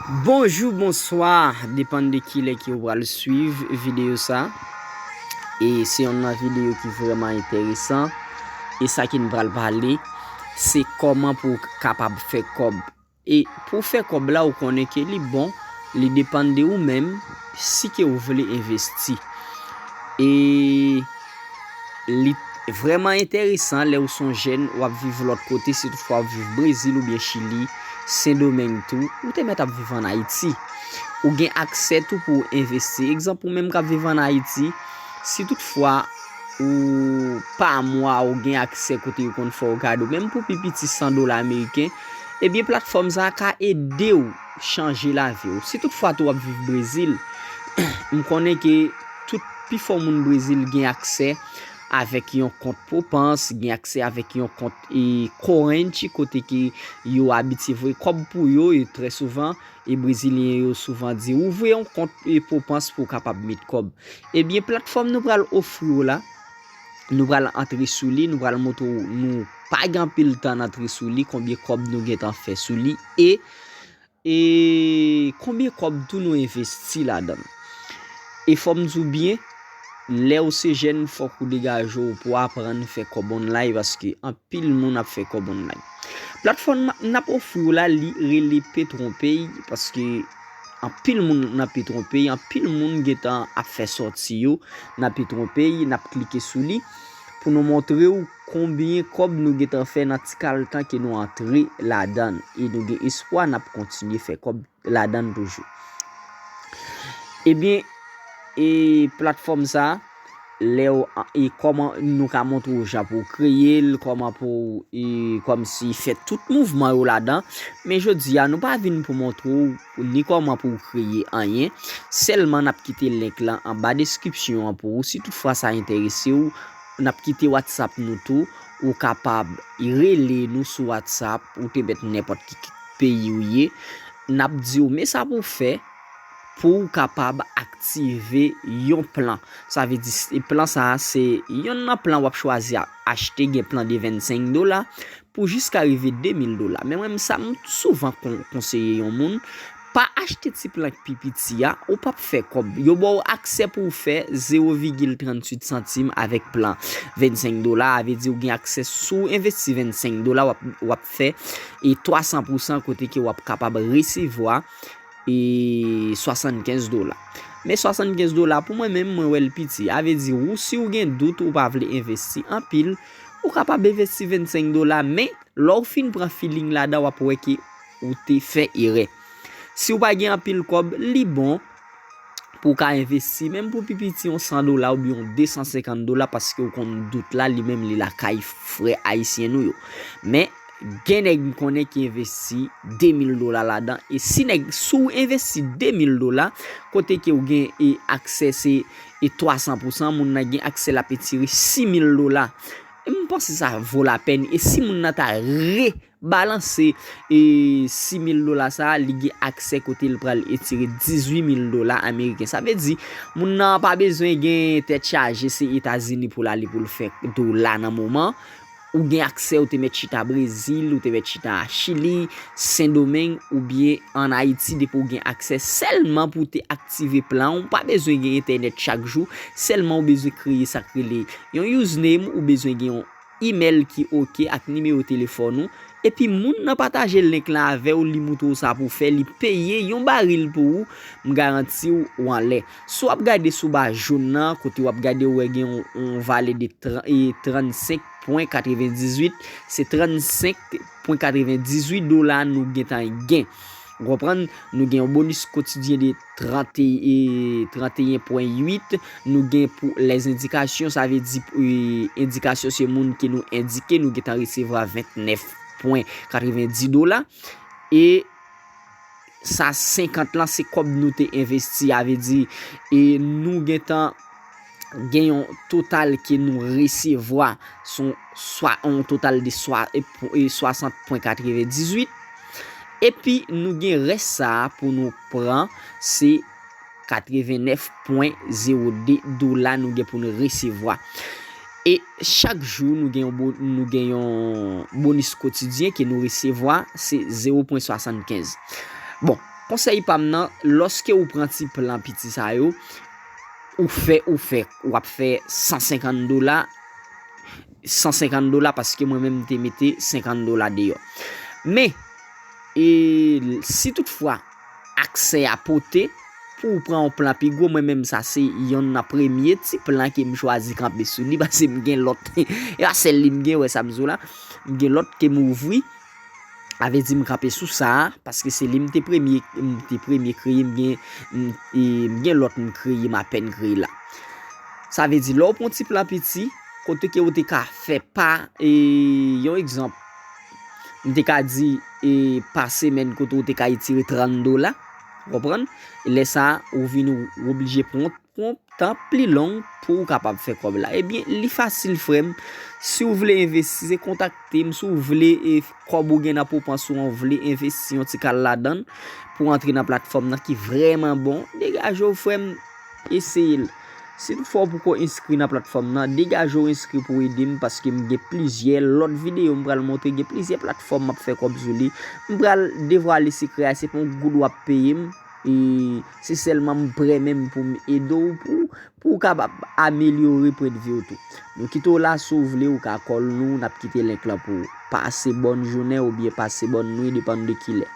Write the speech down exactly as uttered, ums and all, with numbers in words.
Bonjou, bonswa, depann de kilè ke w pral swiv videyo sa. E se yonn nan videyo ki vrèman enteresan. E sa ke n pral pale, se kòman pou w kapab fè kòb. E pou w fè kòb la, ou konnen ke li bon, li depann de ou menm, si ke w vle envesti. E li vrèman enteresan lè w se yon jèn, w ap viv lòt kote, si toutfwa w ap viv Brezil oubyen Chili, Sendomeng tou, ou te mèt ap viv ann Ayiti. Ou gen aksè tou pou w envesti. Egzanp, ou menm k ap viv ann Ayiti, si toutfwa ou pa mwa ou gen aksè kote yo konn fè w kado, menm pou pi piti san dola ameriken, ebyen platfòm sa a ka ede w chanje lavi w. Si toutfwa tou w ap viv Brezil, m konnen ke tout pifò moun Brezil gen aksè avèk yon kont Popans, gen aksè avèk yon kont e Corrente, kote ke yo abitye voye kòb pou yo, e trè souvan, e Brezilyen yo souvan di, ouvri yon kont e Popans pou w kapab met kòb. Ebyen, platfòm nou pral ofri w la, nou pral antre sou li, nou pral montre w, nou pa gen anpil tan n antre sou li, konbyen kòb nou gentan fè sou li, e e konbyen kòb tou nou envesti ladan l. E fò m di w byen, lè w se jèn, fòk ou degaje w pou w aprann fè kòb online, paske anpil moun ap fè kòb online. Platfòm n ap ofri w la, li rele Petronpay, paske anpil moun nan Petronpay, anpil moun gentan ap fè sòti yo nan Petronpay, n ap klike sou li pou nou montre w konbyen kòb nou gentan fè nan ti kal tan ke nou antre ladan l. E nou gen espwa n ap kontinye fè kòb ladan l toujou. Ebyen, e platfòm sa, lè w, e kòman nou ka montre w jan pou w kreye l, kòman pou w, e kòmsi fè tout mouvman yo ladan. Men jodi a, nou pa vin pou montre w ni kòman pou w kreye anyen. Sèlman n ap kite link lan anba deskripsyon an pou ou. Si toutfwa sa enterese w, n ap kite WhatsApp nou tou. Ou kapab rele nou sou WhatsApp, ou te mèt nenpòt ki peyi ou ye. N ap di w, men sa pou w fè pou w kapab aktive yon plan. Sa vle di, s- plan sa a, se yonn nan plan w ap chwazi a- achte, gen plan de vennsenk dola pou jiska rive de mil dola. Men mwen, sa m souvan kon- konseye yon moun, pa achte ti plan k pi piti a, ou p ap fè kòb. Yo ba w aksè pou w fè zewo vigil tranntuit santim avèk plan vennsenk dola, a vle di ou gen aksè, si w envesti vennsenk dola, w ap, w ap fè e twa san pou san, kote ke w ap kapab resevwa e swasannkenz dola. Men swasannkenz dola, pou mwen menm, mwen wè l piti. A vle di, ou, si w gen dout, ou pa vle envesti anpil, ou kapab envesti vennsenk dola, men lè w fin pran feeling ladan, w ap wè ke ou te fè erè. Si w pa gen anpil kòb, li bon pou w ka envesti, menm pou pi piti yon san dola oubyen yon de san senkant dola, paske w konn dout la, li menm li lakay frè ayisyen nou yo. Men, gen nèg m konnen ki envesti de mil dola ladan, e si nèg, si w envesti de mil dola, kote ke w gen e aksè se e twa san pou san, moun nan gen aksè l ap etire sis mil dola. E m panse sa vo lapèn, e si moun nan ta re- balanse e sis mil dola sa a, li gen aksè kote l pral etire dizuit mil dola ameriken. Sa vle di, moun nan pa bezwen gen tèt chaje, se Etazini pou l ale pou l fè dola nan moman. Ou gen aksè, ou te mèt chita Brezil, ou te mèt chita Chili, Sendomeng, oubyen ann Ayiti, depi w gen aksè sèlman pou w te aktive plan w. Ou pa bezwen gen entènèt chak jou, sèlman ou bezwen kreye sa k rele yon username, ou bezwen gen yon imèl ki oke ak nimewo telefòn ou, epi moun nan pataje link lan avè w, li moutre w sa pou w fè, li peye yon baril pou ou, m garanti w, w anlè. Si w ap gade sou ba jòn nan, kote w ap gade, ou wè gen yon, yon valè de tran- e trannsenk pwen katrevendizuit, se trannsenk pwen katrevendizuit dola nou gentan gen. Ou konprann? Nou gen yon bonis kotidyen de trant e, tranteyen pwen uit. Nou gen pou lèzendikasyon, sa vle di, e, endikasyon se moun ke nou endike, nou gentan resevwa ventnèf pwen katrevendis dola. E sa senkant lan, se kòb nou te envesti, a vle di, e nou gentan gen yon total ke nou resevwa, se yon, swa, yon total de swa- e, e swasant pwen katrevendizuit. Epi nou gen rès sa a pou nou pran, se katrevennèf pwen zewo de dola nou gen pou nou resevwa. E chak jou nou gen yon bo- nou gen yon bonis kotidyen ke nou resevwa, se zewo pwen swasannkenz. Bon, Konsèy pa m nan, lòske ou pran ti plan piti sa yo, ou fè, ou fè, w ap fè san senkant dola, san senkant dola, paske mwen menm m te mete senkant dola deyò. Men, e, si toutfwa aksè a pote, pou w pran yon plan pi gwo, mwen menm sa se yonn nan premye ti plan ke m chwazi kanpe sou li, paske m gen lòt. E pa sèl li m gen, wè sa m di w la. M gen lòt ke m ouvri. A vle di m kanpe sou sa a, paske se li m te premye, m te premye kreye, m gen, m, e, m gen lòt m kreye, m apèn kreye la. Sa vle di, lè w pran ti plan piti, kote ke w te ka fè pa, e, yon egzanp, m te ka di, e, pa semèn kote w te ka etire trant dola, w konprann? E lè sa a, ou vin ou oblije pran, pran tan pli long pou w kapab fè kòb la. Ebyen, li fasil, frè m. Si w vle envesti, se kontakte m. Si w vle, e, kòb ou gen nan pwopans ou an, w vle envesti yon ti kal ladan l pou antre nan platfòm nan ki vrèman bon, degaje w, frè m, eseye l. Si toutfwa w poko enskri nan platfòm nan, degaje w enskri pou w ede m, paske m gen plizyè lòt videyo m pral montre, gen plizyè platfòm m ap fè kòb sou li. M pral devwale sekrè a, se pa yon goud w ap peye m. E se sèlman m prè menm pou m ede w pou, pou w kapab amelyore pwennvi w tou. Nou kite w la, si w vle, ou ka call nou, n ap kite link lan pou ou. Pase bòn jounen oubyen pase bòn nwi, depann de kilè.